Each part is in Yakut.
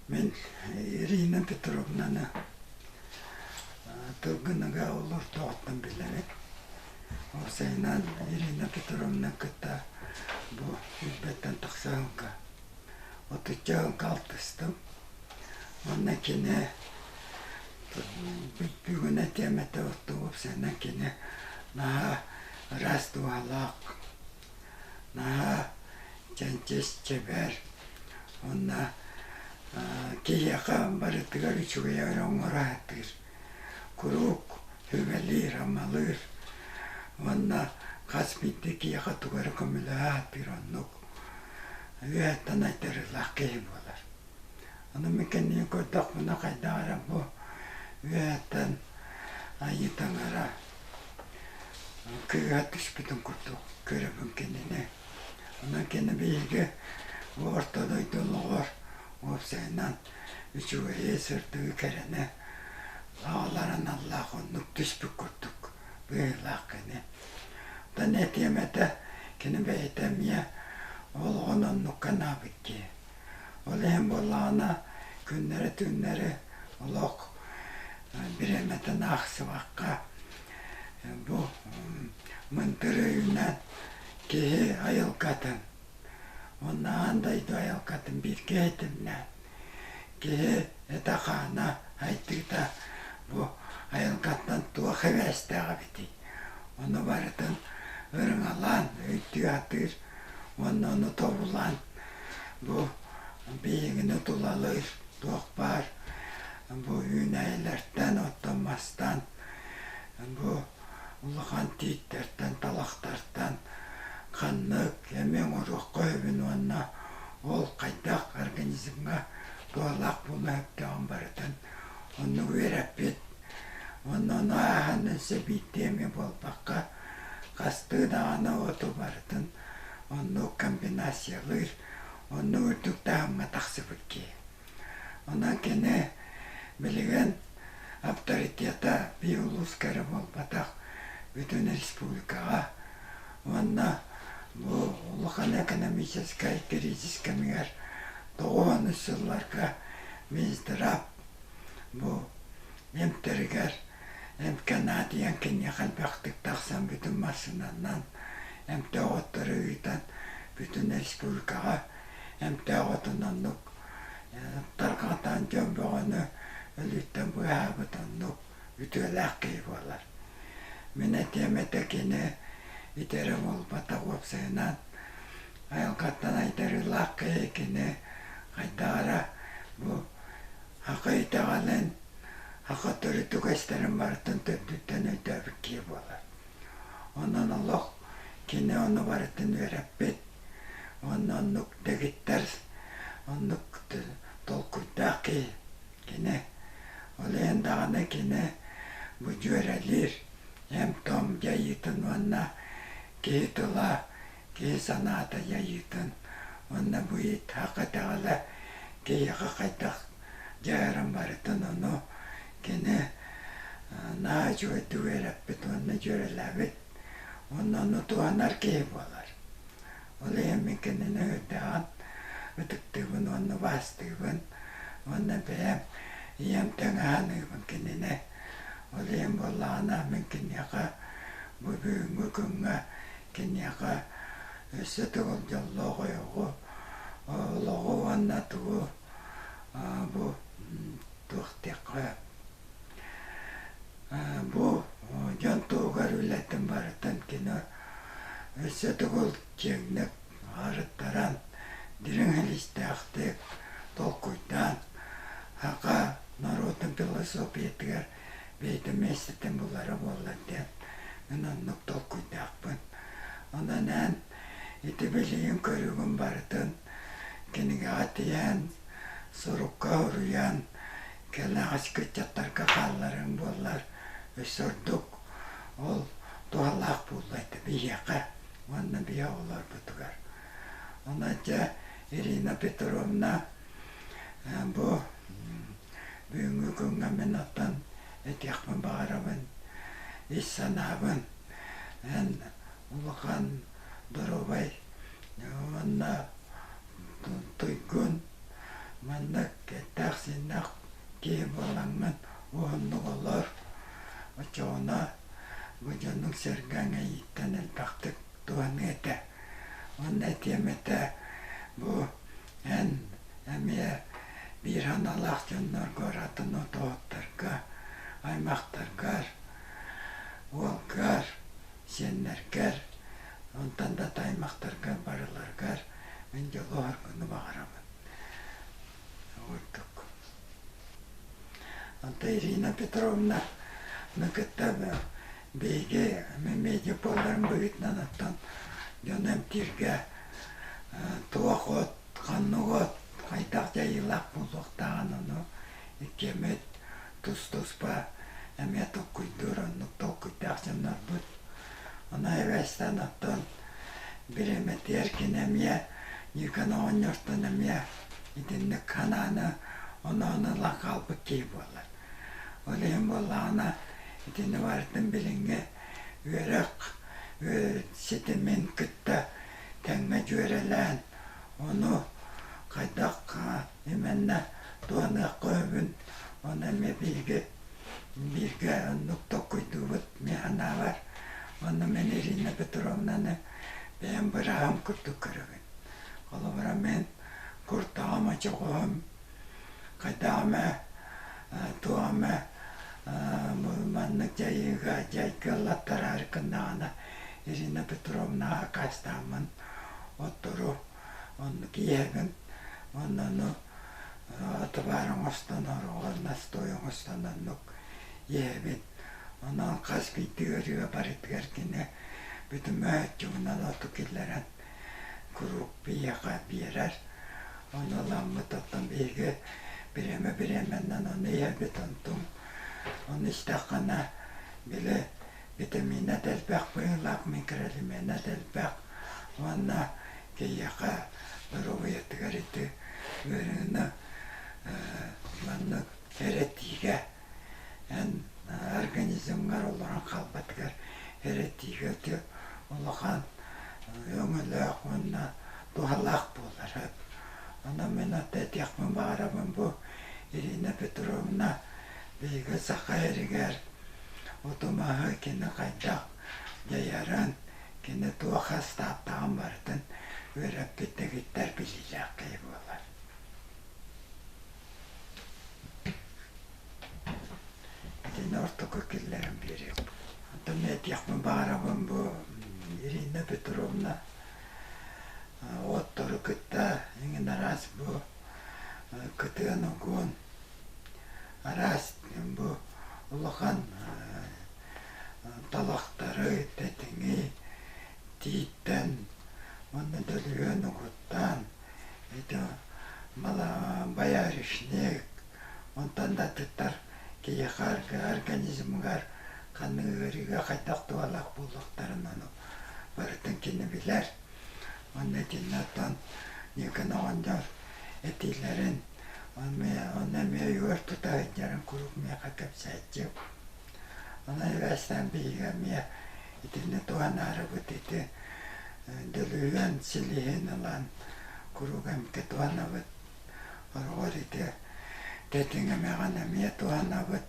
Мин Ирина Петровнаны Тылгыныга олордоҕуттан билэбин. Уопсайынан Ирина Петровна кытта бу сүүрбэттэн тахса сылга, отучча сылга алтыстым. Уонна кини бүгүн этиэм этэ уопсайынан кини наһаа ыраас дууһалаах, наһаа чэнчис, чэбэр уонна киһиэхэ барытыгар үчүгэйи эрэ оҥоро сатыыр, куруук сүбэлиир-амалыыр уонна хас биирдии киһиэхэ тугу эрэ көмөлөһө сатыыр оннук үөһэттэн айдарыылаах киһи буолар. Ону мин кэнники көрдөхпүнэ хайдах эрэ бу үөһэттэн айыы таҥара кыыһа түспүтүн курдук көрөбүн кинини. Онон кини биһиги бу орто дойду олоҕор уопсайынан үчүгэйи, сырдыгы, кэрэни аҕалар аналлаах оннук түспүт курдук быһыылаах кини. Оттон этиэм этэ, кини бэйэтэ эмиэ олоҕун оннукка анаабыт киһи. Ол иһин буоллаҕына күннэри-түүннэри олох бириэмэтин аахсыбакка бу мындыр өйүнэн киһи айылҕатын уонна аан дойду айылҕатын бииргэ ситимнээн киһи этэ-хаана сайдыыта бу айылҕаттан туох сибээстээх эбитий ону барытын ырыҥалаан өйдүү сатыыр уонна ону тобулаан бу биһигини тулалыыр туох баар бу үүнээйилэртэн оттон мастан бу улахан тииттэртэн талахтартан ханнык эми оҥоруохха сөбүн уонна ол хайдах организмҥа туһалаах буолуон сөптөөҕүн барытын оннук үөрэппит уонна ону ааһан өссө биирдии эмэ буолбакка хастыы даҕаны оту барытын оннук комбинациялыыр, оннук үрдүк таһымҥа тахсыбыт киһи. Онон кини билигин авторитета биир улууска эрэ буолбатах, бүтүн республикаҕа уонна бу улахан экономическай кризис кэмигэр 90 сылларга Минздрав бу эмтэригэр эмкэ наадыйан киниэхэ элбэхтик тахсан бүтүн массыынанан эмтээх оттору ыытан бүтүн республикаҕа эмтээх отун оннук тарҕатан дьон бөҕөнү өлүүттэн быыһаабыт оннук үтүөлээх киһи буолар. Мин этиэм этэ кини ити эрэ буолбатах уопсайынан айылҕаттан айдарыылаах киһи кини хайдах эрэ бу Аха итэҕэлин, аха төрүт үгэстэрин барытын төрдүттэн өйдөөбүт киһи буолар. Онон олох кини ону барытын үөрэппит уонна оннук дэгиттэр, оннук толкуйдаах киһи кини. Ол иһин даҕаны кини бу дьүөрэлиир эм-том дьайыытын уонна киһи тыла киһи санаата дьайыытын уонна бу ииттэххэ итэҕэлэ киһиэхэ хайдах дьайарын барытын ону кини наһаа үчүгэйдик үөрэппит уонна дьүөрэлээбит уонна ону туһанар киһи буолар. Ол иһин мин кинини үрдээҕин ытыктыыбын уонна убаастыыбын уонна бэйэм ийэм тэҥэ саныыбын кинини. Ол иһин буоллаҕына мин киниэхэ бу бүгүҥҥү күҥҥэ Киниэхэ өссө төгүл дьоллоох ойоҕу, олоҕу уонна тугу бу туох диэххэ бу дьон туһугар үлэтин барытын кини өссө төгүл киэҥник арыттаран, дириҥ илистээхтик толкуйдаан саха норуотун философиятыгар бэйэтин миэстэтин булара буоллар диэн мин оннук толкуйдаахпын. Онон эн ити билигин көрүүгүн барытын кинигэҕэ тиһэн, сурукка суруйан, кэлэҕэс ыччаттарга хаалларыҥ буоллар өссө ордук ол туһалаах буолуо этэ биһиэхэ уонна биһи оҕолорбутугар. Онон дьэ Ирина Петровна бу Бүгүҥҥү күҥҥэ мин оттон этиэхпин баҕарабын, ис санаабын эн улахан доруобай уонна туйгун, Маннык эттээх-сииннээх киһи буолаҥҥын уһуннук олор, оччоҕуна бу дьонуҥ-сэргэҥ эйииттэн элбэхтик туһаныа этэ. Уонна этиэм этэ, бу эн эмиэ биир санаалаах дьонноргор, атын отоһуттарга, аймахтаргар, уолгар, сиэннэргэр, онтон да аймахтаргар барыларыгар мин дьолу-соргуну баҕарабын. Ордук. Онтон Ирина Петровна кытта биһиги медиа буоларын быһыытынан оттон дьону эмтииргэ туох от, ханнык от, хайдах дьайыылаах буолуохтааҕын ону иккиэммит тус-туспа эмиэ толкуйдуур оннук толкуйдаах дьоннорбут. Ону эбээстэн оттон бириэмэтигэр кини эмиэ Ньыыкан оҕонньортон эмиэ итинник ханааны оноон ылан хаалбыт киһи буолар. Ол иһин буоллаҕына итини барытын билиҥҥи үөрэх ситимин кытта тэҥҥэ дьүөрэлээн ону хайдах именно туһаныахха сөбүн ону эмиэ биһиги бииргэ оннук толкуйдуубут мин санаабар. Онно мин Ирина Петровнаны бэйэм бырааһым курдук көрөбүн. Холобура мин куртаҕым очоҕоһум хайдах эмэ туох эмэ маннык дьайыыга дьайга ыллаттараары гыннаҕына Ирина Петровнаҕа аккаастааммын оттору оннук иһэбин уонна ону табаар оҥостон ороҕор настой оҥостон оннук иһэбин. Онон хас биирдии ыарыыга барытыгар кини бүтүн мөһөөччүгүнэн оту киллэрэн куруук биһиэхэ биэрэр. Ону ыламмыт оттон биһиги бириэмэ бириэмэннэн ону иһэбит онтуҥ ону истэххинэ били витамина да элбэх быһыылаах, микроэлемена да элбэх уонна киһиэхэ доруобуйатыгар ити ыарыыны маннык эрэтиигэ эн организмҥар олорон хаалбатыгар эрэтиигэ ити улахан өҥөлөөх уонна туһалаах буолар. Онон мин ата этиэхпин баҕарабын бу Ирина Петровна биһиги саха эригэр оту-маһы кини хайдах дьайарын, кини туох астааттаҕын барытын үөрэппит дэгиттэр билиилээх киһи буолар. Итини ортоку киллэрэн биэриэм. Онтон этиэхпин баҕарабын бу Ирина Петровна оттору кытта эҥин араас бу кытыан огуон араас бу улахан талахтары, тэтиҥи тииттэн уонна дөлүһүөн угуттаан ити боярышник онтон да атыттар киһиэхэ организмыгар ханнык ыарыыга хайдах туһалаах буолуохтарын ону барытын кини билэр. Уонна итиннэ оттон Ньыыкан оҕонньор этиилэрин ону эмиэ өйүгэр тута сылдьарын куруук миэхэ кэпсээччи. Онон эбээстээн биһиги эмиэ итиннэ туһанаарыбыт ити дөлүһүөн силиһин ылан куруук эмкэ туһанабыт. Хороҕор ити тэтиҥ эмэҕин эмиэ туһанабыт.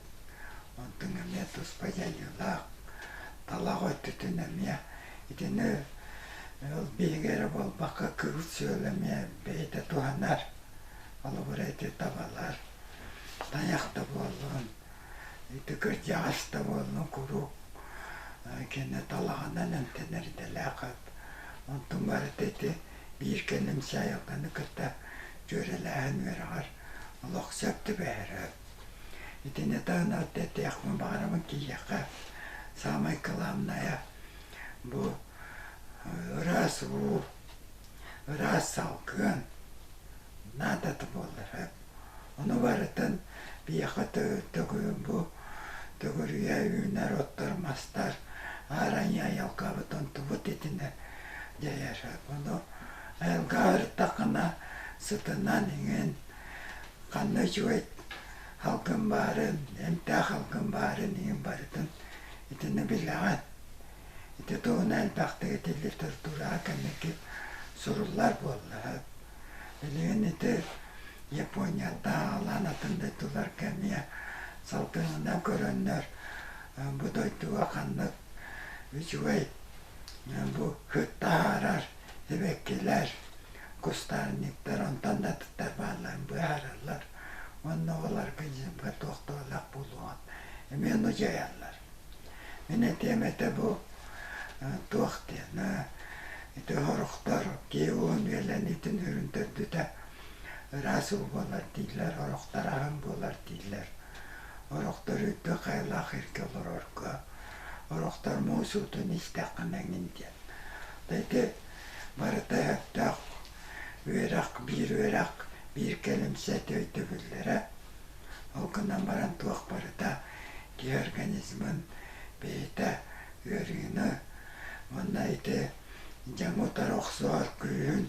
Онтон эмиэ туспа дьайыылаах талах өттүтүн эмиэ итини ол биһиги эрэ буолбакка кыыл-сүөл эмиэ бэйэтэ туһанар. Холобура ити табалар тайах да буоллун, ити кырдьаҕас да буоллун куруук кини талаҕынан эмтэнэр идэлээх эбит. Онтун барыта ити биир кэлимсэ айылҕаны кытта дьүөрэлээһин үөрэҕэр олох сөп түбэһэр эбит. Итини таһынан этиэхпин баҕарабын киһиэхэ саамай кылаабынайа бу ыраас уу, ыраас салгын наадата буолар эбит. Ону барытын биһиэхэ бу төгүрүйэ үүнэр оттор мастар аарайа айылҕабыт онтубут итинэ дьайар. Ону айылҕа ырыттаххына сытынан иҥин ханна үчүгэй халгын баарын, эмтээх халгын баарын иһин барытын итини билэҕин. Ити туһунан элбэхтик ити литератураҕа кэнники суруллар буолла. Билигин ити Японияттан аҕалан атын дойдуларга эмиэ салгынынан көрөннөр бу дойдуга ханнык үчүгэй бу сыт таһаарар сибэккилэр, кустарниктар онтон да атыттар баалларын быһаараллар уонна ол организмга туох туһалаах буолуоҕун эмиэ ону дьайаллар. Мин этиэм этэ бу туох диэн ити сорохтор киһи уһун үйэлэниитин үрүн төрдүтэ ыраас уу буолар дииллэр, орохтор аһын буолар дииллэр. Орохтор үрдүк хайалаах сиргэ олорорго, орохтор муус уутун истэххинэ эҥин диэн. Ити барыта сөптөөх үөрэх, биир үөрэх, биир кэлимсэ өйдөбүллэрэ. Ол гынан баран туох барыта киһи организмын бэйэтэ ыарыыны уонна ити дьаҥы утары охсуһар күүһүн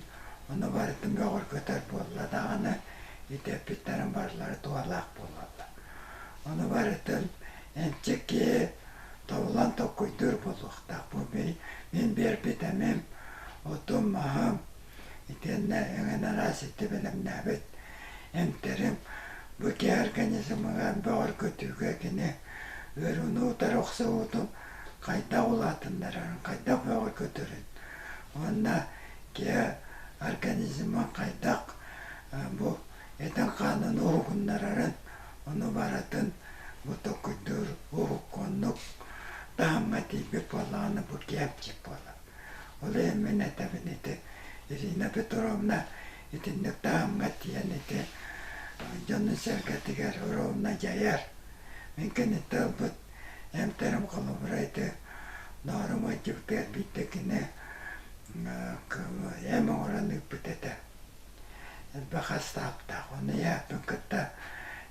ону барытын бөҕөргөтөр буолла даҕаны ити эппиттэрин барылара туһалаах буолаллар. Ону барытын эмчит киһи тобулан толкуйдуур буолуохтаах. Бу мин биэрбит эмим, отум-маһым итиэннэ эҥин араас ити бэлэмнээбит эмтэрим бу киһи организмыгар бөҕөргөтүүгэ кини ыарыыны утары охсуһуутун хайдах улаатыннарарын, хайдах бөҕөргөтөрүн уонна киһи организма хайдах бу этин-хаанын уһугуннарарын ону барытын бу толкуйдуур уһук оннук таһымҥа тиийбит буоллаҕына бу киэпчик буолар. Ол иһин мин этэбин ити Ирина Петровна итинник таһымҥа тиийэн ити дьонун-сэргэтигэр ровно дьайар. Мин киниттэн ылбыт эмтэрим холобура ити ноорум ыалдьыбытыгар биирдэ кини эм оҥорон ыыппыт этэ. Элбэх астааптаах. Ону ийэбин кытта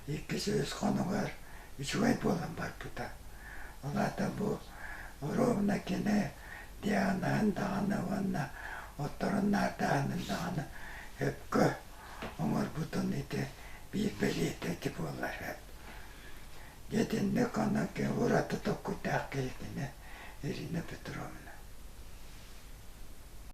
иккис-үһүс хонугар үчүгэй буолан барбыта. Ол аата бу ровно кини диагноһын даҕаны уонна отторун наардааһынын даҕаны сөпкө оҥорбутун ити биир бэлиэтэ ити буолар сөп. Дьэ итинник онон ураты толкуйдаах киһи кини Ирина Петровна.